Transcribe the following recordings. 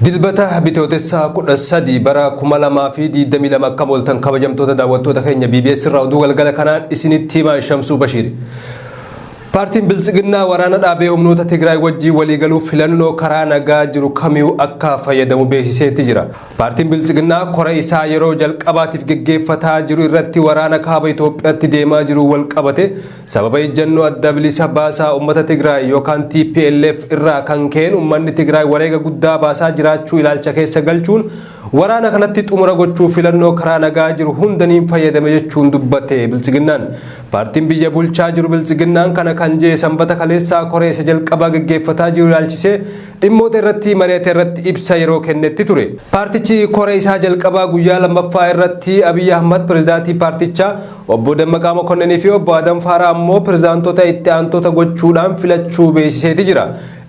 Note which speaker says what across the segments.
Speaker 1: Dilbata Bitootessa 13 bara 2022 akkam ooltan kabajamtoota daawwattoota keenya BBS irraa oduu galgala kanaan isinitti himaa Shamsuu Bashiir. Paartiin Biltsiginnaa waraana dhaabee humnoota Tigraay wajjin waliigaluuf filannoo karaa nagaa jiru kamiyyuu akka fayyadamu beeksiseetti jira. Paartiin Biltsiginnaa kora isaa yeroo jalqabaatiif geggeeffataa jiru irratti waraana kaaba Itoophiyaatti deemaa jiru wal qabate sababa ejjennoo adda bilisa baasaa uummata Tigraay yookaan TPLF irraa kan ka'een uummanni Tigraay wareega guddaa baasaa jiraachuu ilaalcha keessa galchuun waraana kanatti xumura gochuuf filannoo karaa nagaa jiru hundaniin fayyadame jechuun dubbate Biltsiginnaan. Paartiin biyya bulchaa jiru Biltsiginnaan kana kan jee sanbata kaleessaa koree isa jalqabaa geggeeffataa jiru ilaalchisee dhimmoota irratti mari'ate irratti ibsa yeroo kennetti ture. Paartichi koree isaa jalqabaa guyyaa lammaffaa irratti Abiy Ahmad pirezidaantii paartichaa obbo Dammaqaa Mokonninii fi obbo Adam Faaraa ammoo pirezidaantota itti aantota gochuudhaan filachuu beeksiseeti jira.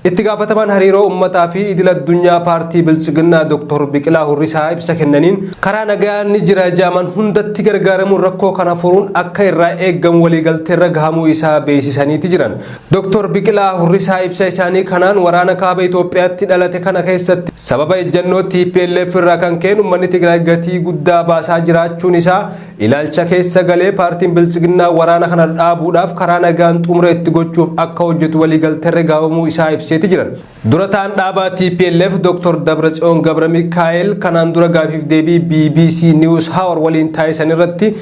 Speaker 1: Itti gaafatamaan hariiroo uummataa fi idil addunyaa paartii Biltsiginnaa Dr. Biqilaa Hurrisaa ibsa kennaniin karaa nagaa ni jira jaaman hundatti gargaaramuun rakkoo kana furuun akka irraa eeggamu waliigalteerra gahamuu isaa beeksisaniiti jiran. Dr. Biqilaa Hurrisaa ibsa isaanii kanaan waraana kaaba Itoophiyaatti dhalate kana keessatti sababa ejjennoo TPLF irraa kan ka'een uummanni Tigraay gatii guddaa baasaa jiraachuun isaa ilaalcha keessa galee paartiin Biltsiginnaa waraana kana dhaabuudhaaf karaa nagaan xumura itti gochuuf akka hojjetu waliigalteerra gahamuu isaa ibseeti jiran. Dura ta'an dhaabaa TPLF Dr. Dabratsiyoon Gabra Mikaa'el kanaan dura gaafiif deebii BBC News Hour waliin taasisan irratti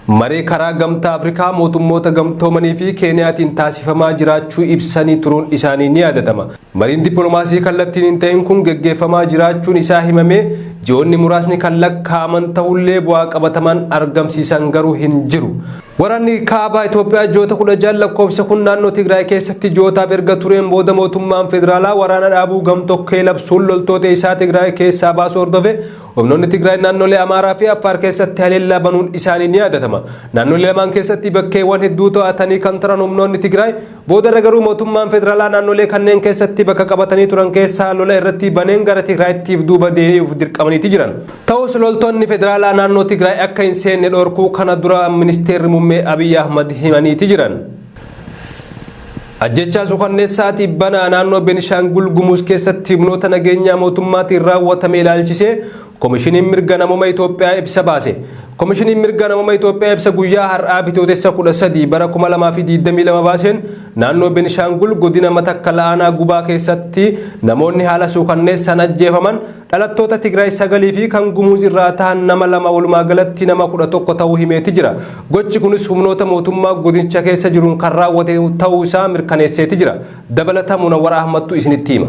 Speaker 1: marii karaa gamtaa Afrikaa mootummoota gamtoomanii fi Keeniyaatiin taasifamaa jiraachuu ibsanii turuun isaanii ni yaadatama. Mariin dippiloomaasii kallattiin hin ta'in kun geggeeffamaa jiraachuun isaa himamee ji'oonni muraasni kan lakkaa'aman ta'ullee bu'aa qabataman argamsiisan garuu hin jiru. Waraanni kaabaa Itoophiyaa ji'oota 16 lakkoofsa kun naannoo Tigraay keessatti ji'ootaaf erga tureen booda mootummaan federaalaa waraana dhaabuu gamtokkee labsuun loltoota isaa Tigraay keessaa baasuu hordofe humnoonni Tigraay naannolee Amaaraa fi Affaar keessatti haleellaa banuun isaanii ni yaadatama. Naannolee lamaan keessatti bakkeewwan hedduu to'atanii kan turan humnoonni Tigraay boodarra garuu mootummaan federaalaa naannolee kanneen keessatti bakka qabatanii turan keessaa lola irratti baneen gara Tigraayittiif duuba deebi'uuf dirqamaniiti jiran. Ta'us loltoonni federaalaa naannoo Tigraay akka hin seenne dhorkuu kana dura ministeerri muummee Abiy Ahmad himaniiti jiran. Ajjechaa suukanneessaa banaa naannoo Benishaangul Gumuz keessatti humnoota nageenyaa mootummaatiin raawwatame ilaalchisee Komishiniin mirga namooma Itoophiyaa ibsa baase. Komishiniin mirga namooma Itoophiyaa ibsa guyyaa har'aa bitootessa 13 bara 2022 baaseen naannoo Benishaangul godina Matakkal aanaa Gubaa keessatti namoonni haala suukanneessaan ajjeefaman dhalattoota Tigraay 9 fi kan Gumuz irraa ta'an nama 2 walumaa galatti nama 11 ta'uu himeeti jira. Gochi kunis humnoota mootummaa godicha keessa jiruun kan raawwate ta'uu isaa mirkaneesseeti jira. Dabalataa Munawwara Ahmadtu isinitti hima.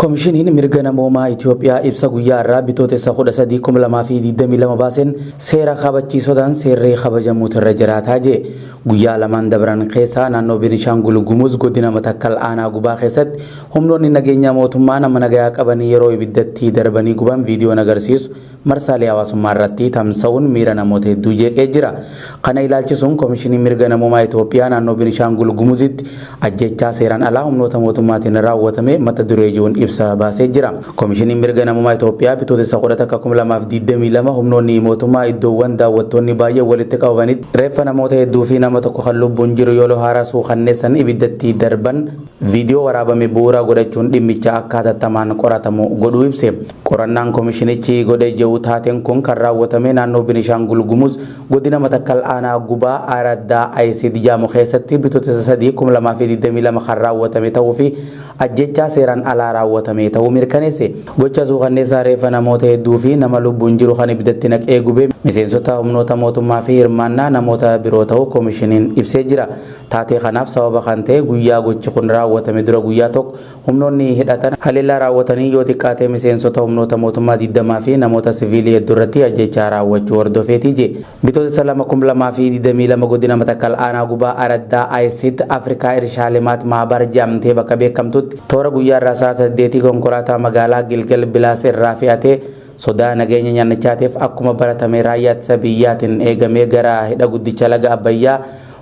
Speaker 2: Komishiniin mirga namoomaa Itoophiyaa ibsa guyyaa irraa bitootessa 13 2022 baaseen seera kabachiisotaan seerri kabajamuutu irra jiraataa jee. Guyyaa lamaan dabran keessaa naannoo Benishaangul Gumuz godina Matakkal aanaa Gubaa keessatti humnoonni nageenyaa mootummaa nama nagayaa qabanii yeroo ibiddatti darbanii guban viidiyoon agarsiisu marsaalee hawaasummaa irratti tamsa'uun miira namoota hedduu jeeqee jira. Kana ilaalchisuun Komishiniin mirga namoomaa Itoophiyaa naannoo Benishaangul Gumuzitti ajjechaa seeraan alaa humnoota mootummaatiin raawwatame mata duree jiruun ibsa baasee jira. Komishiniin mirga namoomaa Itoophiyaa bitootessa 11 2022 humnoonni mootummaa iddoowwan daawwattoonni baay'een walitti qabamanitti reeffa namoota hedduu fi nama tokko kan lubbuun jiru yoo haaraa suukanneessan ibiddatti darban viidiyoo waraabame bu'uura godhachuun dhimmicha akka hatattamaan qoratamu godhuu ibse. Qorannaan komishinichi godhe jiru taateen kun kan raawwatame naannoo Benishaangul Gumuz godina Matakkal aanaa Gubaa Araddaa Ayisid Jaamu keessatti bitootessa 3 2022 kan raawwatame ta'uu fi ajjechaa seeraan alaa raawwatame ta'uu mirkaneesse. Gocha suukanneessaa reeffa namoota hedduu fi nama lubbuun jiru kan ibiddatti naqee gube miseensota humnoota mootummaa fi hirmaannaa namoota biroo ta'uu komishiniin ibsee jira. Taatee kanaaf sababa kan ta'e guyyaa gochi kun raawwatame dura guyyaa tokko humnoonni hidhatan haleellaa raawwatanii yoo xiqqaate miseensota humnoota mootummaa 20 fi namoota siviilii hedduu irratti ajjechaa raawwachuu hordofeeti je. Bitootessa 2 2022 godina Matakkal aanaa Gubaa Araddaa Ayisid Afrikaa Irshaa Limaat Maabar jedhamtee bakka beekamtutti toora guyyaa irraa sa'a 8 konkolaataa magaalaa Gilgel Bilaas irraa fe'atee sodaa nageenya nyaannichaatiif akkuma baratame raayyaa ittisa biyyaatiin eegamee gara hidha guddicha laga Abbayyaa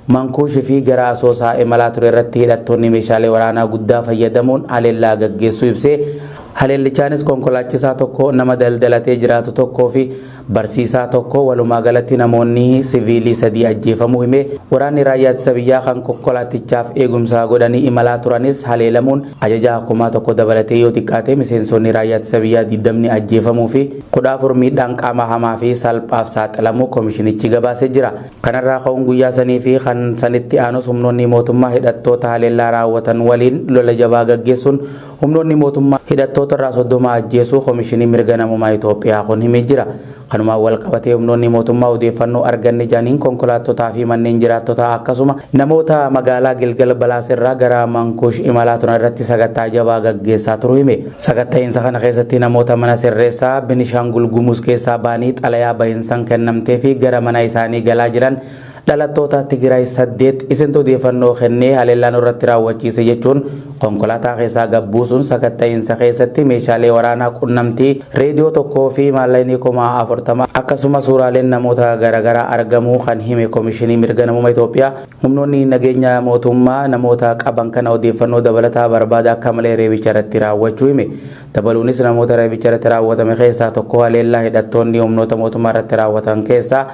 Speaker 2: Mankuushii fi gara Asoosaa imalaa ture irratti hidhattoonni meeshaalee waraanaa guddaa fayyadamuun haleellaa gaggeessuu ibsee haleellichaanis konkolaachisaa tokko nama daldalatee jiraatu tokkoo fi Barsiisaa tokko walumaa galatti namoonni siviilii 3 ajjeefamuu hime. Waraanni raayyaa ittisa biyyaa kan konkolaatichaaf eegumsa godhanii imalaa turanis haleelamuun ajajaa kumaa tokko dabalatee yoo xiqqaate miseensonni raayyaa ittisa biyyaa 20 ajjeefamuu fi 14 miidhaan qaama hamaa fi salphaaf saaxilamuu komishinichi gabaasee jira. Kanarraa ka'uun guyyaa sanii fi kan sanitti aanus humnoonni mootummaa hidhattoota haleellaa raawwatan waliin lola jabaa gaggeessuun humnoonni mootummaa hidhattoota irraa 30 ajjeesuu Komishiniin Mirga Namoomaa Itoophiyaa kun himee jira. Kanumaan wal qabatee humnoonni mootummaa odeeffannoo arganne jedhaniin konkolaattotaa fi manneen jiraattotaa akkasuma namoota magaalaa Gilgal Balaas irraa gara Mankuush imalaa turan irratti sakattaa jabaa gaggeessaa turuu hime. Sakatta'iinsa kana keessatti namoota mana sirreessaa Binishaangul Gumuz keessaa ba'anii xalayaa bahinsan kennamteefii gara mana isaanii galaa jiran dhalattoota Tigiraay 8 isintu odeeffannoo kennee haleellaa nurratti raawwachiise jechuun konkolaataa keessaa gad buusuun sakatta'iinsa keessatti meeshaalee waraanaa qunnamtii reediyoo tokkoo fi maallaqni 40,000 akkasuma suuraaleen namoota garaagaraa argamuu kan hime Komishinii Mirga Namoomaa Itoophiyaa humnoonni nageenya mootummaa namoota qaban kana odeeffannoo dabalataa barbaada akka malee reebicha irratti raawwachuu hime. Dabaluunis namoota reebicha irratti raawwatame keessaa tokko haleellaa hidhattoonni humnoota mootummaa irratti raawwatan keessaa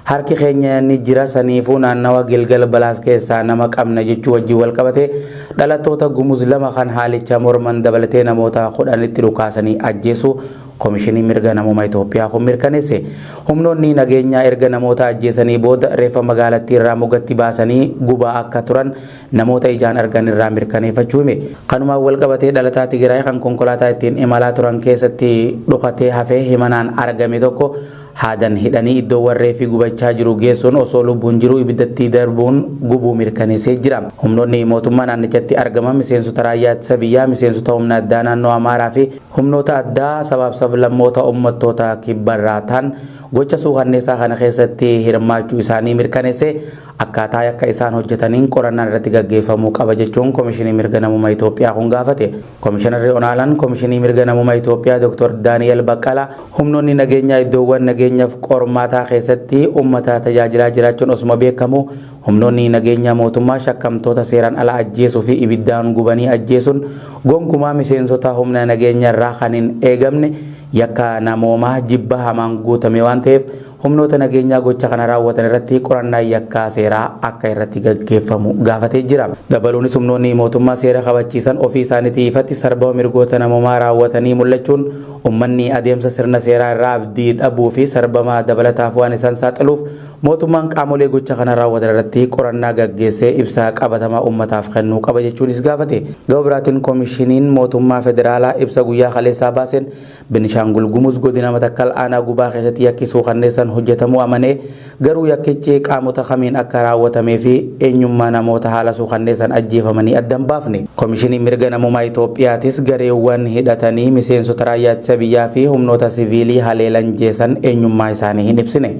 Speaker 2: harki keenya ni jira saniifuu naannawa Gilgal Balaas keessaa nama qabna jechuu wajjin wal qabate dhalattoota Gumuz 2 kan haalicha morman dabalatee namoota 10tti dhukaasanii ajjeesuu Komishiniin Mirga Namoomaa Itoophiyaa kun mirkaneesse. Humnoonni nageenyaa erga namoota ajjeesanii booda reeffa magaalattii irraa mogatti baasanii gubaa akka turan namoota ijaan argan irraa mirkaneeffachuu hime. Kanumaan wal qabatee dhalataa Tigiraay kan konkolaataa ittiin imalaa turan keessatti dhokatee hafee himanaan argame tokko haadan hidhanii iddoowwan reeffi gubachaa jiru geessuun osoo lubbuun jiruu ibiddatti darbuun gubuu mirkaneessee jira. Humnoonni mootummaa naannichatti argaman miseensota raayyaa ittisa biyyaa, miseensota humna addaa naannoo Amaaraa fi humnoota addaa sabaaf sablammoota uummattoota kibbarraa ta'an gocha suukanneessaa kana keessatti hirmaachuu isaanii mirkaneessee akkaataa yakka isaan hojjetaniin qorannaan irratti gaggeeffamuu qaba jechuun Komishiniin Mirga Namummaa Itoophiyaa kun gaafate. Komishinarri Onaalaan Komishinii Mirga Namummaa Itoophiyaa Dr. Daani'el Baqqalaa humnoonni nageenyaa iddoowwan nageenyaaf qormaataa keessatti uummata tajaajilaa jiraachuun osuma beekamu humnoonni nageenyaa mootummaa shakkamtoota seeraan ala ajjeesuu fi ibiddaan gubanii ajjeesuun gonkumaa miseensota humna nageenya irraa kan hin eegamne yakka namoomaa jibba hamaan guutame waan ta'eef humnoota nageenyaa gocha kana raawwatan irratti qorannaan yakkaa seeraa akka irratti gaggeeffamu gaafatee jira. Dabaluunis humnoonni mootummaa seera kabachiisan ofii isaaniitii ifatti sarbama mirgoota namoomaa raawwatanii mul'achuun uummanni adeemsa sirna seeraa irraa abdii dhabuu fi sarbama dabalataaf waan isaan saaxiluuf mootummaan qaamolee gocha kana raawwatan irratti qorannaa gaggeessee ibsa qabatamaa uummataaf kennuu qaba jechuunis gaafate. Gama biraatiin Komishiniin Mootummaa Federaalaa ibsa guyyaa kaleessaa baaseen Benishaangul Gumuz godina Matakkal aanaa Gubaa keessatti yakki suukanneessan hojjetamuu amanee garuu yakkichi qaamota kamiin akka raawwatamee fi eenyummaa namoota haala suukanneessan ajjeefamanii adda hin baafne. Komishiniin Mirga Namoomaa Itoophiyaatis gareewwan hidhatanii miseensota raayyaa ittisa biyyaa fi humnoota siviilii haleelan jeesan eenyummaa isaanii hin ibsine.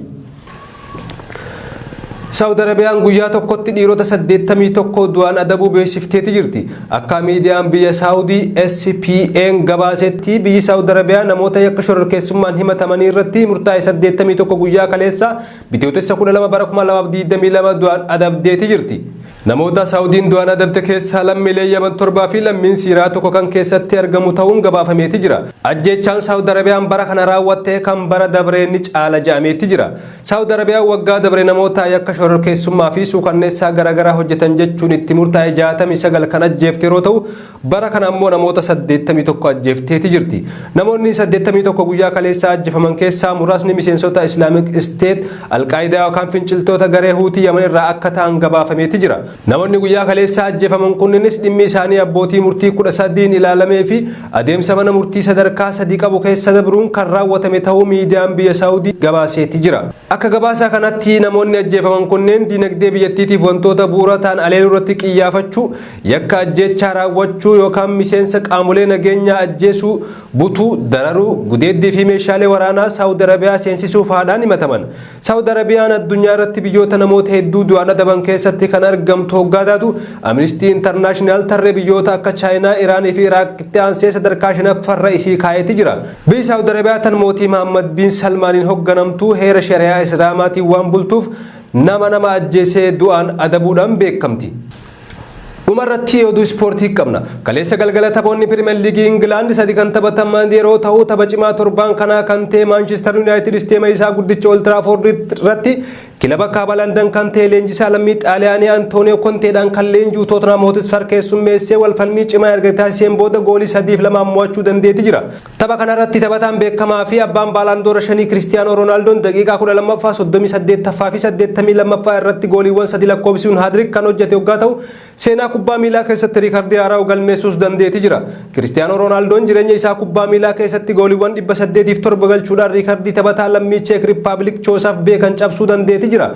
Speaker 1: Saawud Arabiyaan guyyaa tokkotti dhiirota 81 du'aan adabuu beeksifteeti jirti. Akka miidiyaan biyya Saawudii SPA'n gabaasetti biyyi Saawud Arabiyaa namoota yakka shororkeessummaan himatamanii irratti murtaa'e 81 guyyaa kaleessa Bitootessa 12 bara 2022 du'aan adabdeeti jirti. Namoota Saawudiin du'aan adabde keessaa lammiilee Yaman 7 fi lammiin Siiriyaa 1 kan keessatti argamu ta'uun gabaafameeti jira. Ajjeechaan Saawud Arabiyaan bara kana raawwatte kan bara dabree ni caala ja'ameeti jira. Saawud Arabiyaan waggaa dabre namoota yakka shororkeessummaa fi suukanneessaa garaagaraa hojjetan jechuun itti murtaa'e 69 kan ajjeefte yeroo ta'u, bara kana ammoo namoota 81 ajjeefteeti jirti. Namoonni 81 guyyaa kaleessaa ajjeefaman keessaa muraasni miseensota Islamic State, Alqaayidaa yookaan finciltoota garee Huutii Yaman irraa akka ta'an gabaafameeti jira. Namoonni guyyaa kaleessaa ajjeefaman kunniinis dhimmi isaanii abbootii murtii 13n ilaalamee fi adeemsa mana murtii sadarkaa 3 qabu keessa dabruun kan raawwatame ta'uu miidiyaan biyya Saawudii gabaaseeti jira. Akka gabaasa kanatti namoonni ajjeefaman kunneen diinagdee biyyattiitiif wantoota bu'uura ta'an aleeluu irratti qiyyaafachuu, yakka ajjeechaa raawwachuu yookaan miseensa qaamolee nageenyaa ajjeesuu, butuu, dararuu, gudeeddii fi meeshaalee waraanaa Saawud Arabiyaa seensisuu fa'aadhaan himataman. Saawud Arabiyaan addunyaa irratti biyyoota namoota hedduu du'aan adaban keessatti kan argamtu hoggaa taatu, Amnistii Intarnaashinaal tarree biyyoota akka Chaayinaa, Iraanii fi Iraaqitti aansee sadarkaa shanaffarra isii kaa'eeti jira. Biyyi Saawud Arabiyaa tan mootii Mahaammad Biin Salmaaniin hogganamtu heera shari'aa Islaamaatiin waan bultuuf nama nama ajjeesee du'aan adabuudhaan beekamti. Dhumarratti oduu ispoortii qabna. Kaleessa galgala taphoonni Pirimeer Liigii Ingilaand sadi kan taphataman yeroo ta'u, tapha cimaa torbaan kanaa kan ta'e Maanchister Yuunaayitid isteema isaa guddicha Old Trafford irratti kilaba kaaba Landan kan ta'e leenjisaa lammii Xaaliyaanii Antooniyoo Konteedhaan kan leenji'u Tottenham Hotspur keessummeessee walfalmii cimaa erga taasiseen booda goolii 3-2 mo'achuu dandeetti jira. Tapha kanarratti taphataan beekamaa fi abbaan baalaandoora shanii Kiristiyaanoo Roonaaldoon daqiiqaa 12ffaa, 38ffaa fi 82ffaa irratti gooliiwwan sadi lakkoofsisuun hat-trick kan hojjete yoggaa ta'u, seenaa kubbaa miilaa keessatti riikardii haaraa galmeessuus dandeetti jira. Kiristiyaanoo Roonaaldoon jireenya isaa kubbaa miilaa keessatti gooliiwwan 807 galchuudhaan riikardii taphataa lammii Cheek Rippaabilik Joosef Beekan cabsuu dandeetti jira.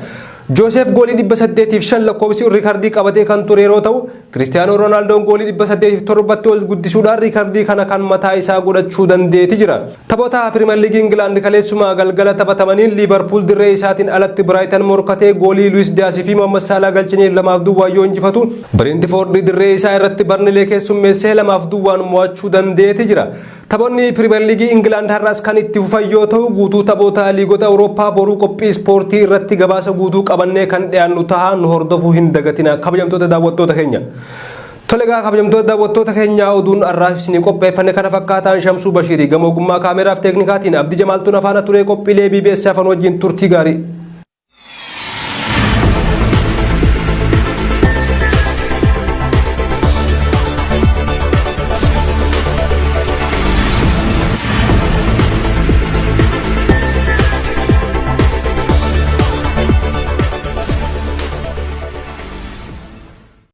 Speaker 1: Joosef goolii 805 lakkoofsisuun riikardii qabatee kan ture yeroo ta'u, Kiristiyaanoo Roonaaldoon goolii 807tti ol guddisuudhaan riikardii kana kan mataa isaa godhachuu dandeetti jira. Taphoota Pirimeer Liigii Ingilaand kaleessuma galgala taphatamaniin Liivarpuul dirree isaatiin alatti Biraayitan morkatee goolii Luis Diyaas fi Mohammad Saalaa galchanii 2-0 yoo injifatu, Bireentifoord dirree isaa irratti Barnilee keessummeessee 2-0 mo'achuu dandeetti jira. Taphoonni Pirimeer Liigii Ingilaand har'as kan itti fufan yoo ta'u, guutuu taphoota liigota Awurooppaa boruu qophii ispoortii irratti gabaasa guutuu qabannee kan dhiyaannu ta'a, nu hordofuu hin dagatina, kabajamtoota daawwattoota keenya. Tole egaa, kabajamtoota daawwattoota keenya, oduun har'aaf isinii qopheeffanne kana fakkaataan. Shamsuu Bashiirii gama ogummaa kaameraaf teeknikaatiin, Abdii Jamaaltuun afaana turee. Qophiilee BBS afaan wajjin turtii gaarii.